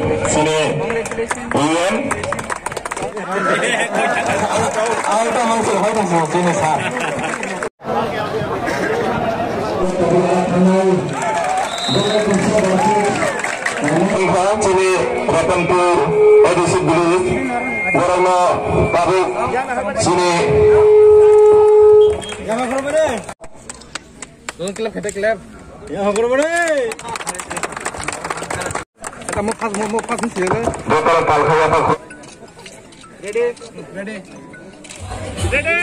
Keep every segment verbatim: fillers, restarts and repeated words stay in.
Sini U N. Ang tamo se hoy tamo sini sa. Sini Ratanpur A D C village, borokno tabuk sini. Clap, clap. Ya, hogor bane. Kata mo fast, mo, mo fast ni sila. Ready, ready, ready,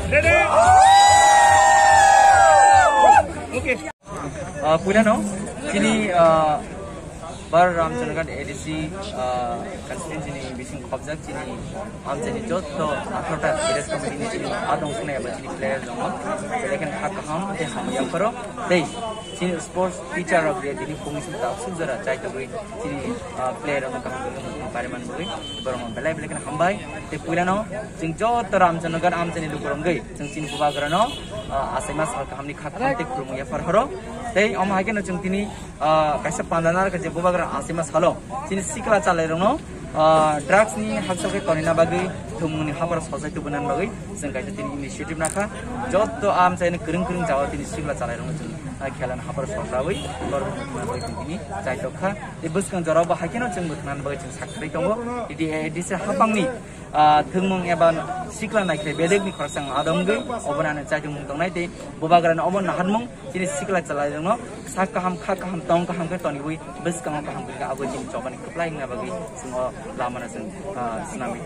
ready. Okay. Ah, puila no, chini, ah, bar Ramchandraghat A D C, ah, constituency ni bising khobjak chini amchani jotto atharo ta village committee ni chini adong sunai aba chini player jongma. Belai kheno kha kaham tei hamya pharo tei chini sports teacher rok je tini phungni simi ta suk jora chai togwi chini, ah, player rok kaham tei pariman bui borok belai belai kheno hambai. Tei puila no chwng jotto Ramchandraghat amchani lukurok wngwi chwng chini bubagra no, ah, achaima sal kaham ni kha kaham tei khulumung yaphar horo. Tei omo hai kheno chwng tini, ah, kaisa panda narwkha je bubagra achaima salo chini sikla chalairokno, ah, drugs ni hakchal khe tonina bagwi thwngmungni hapharo sojai tubunani bagwi chwng kaisa tini initiative nakha. Jotto amchaini kwrwng kwrwng jagao tini sikla chalairokno chwng, ah, khelani hapharo sojawi borokno tubuna bagwi chwng tini chaitok kha. Tei bwskang jorao bo hai kheno chwng bwthanani bagwi chwng sakthai tongo. Titi A D C hapangni, ah, thwngmung eba sikla naikhe bedekni khoroksa wng adongwi obono ano chaitok mung tongnai tei bubagrani obo naharmung chini sikla chalairokno sak kaham kha kaham tong kaham khe toniwi bwskango kaham khe abo chini chobani kwplai wngna bagwi chwng o lamano chwng, ah, swnamwi.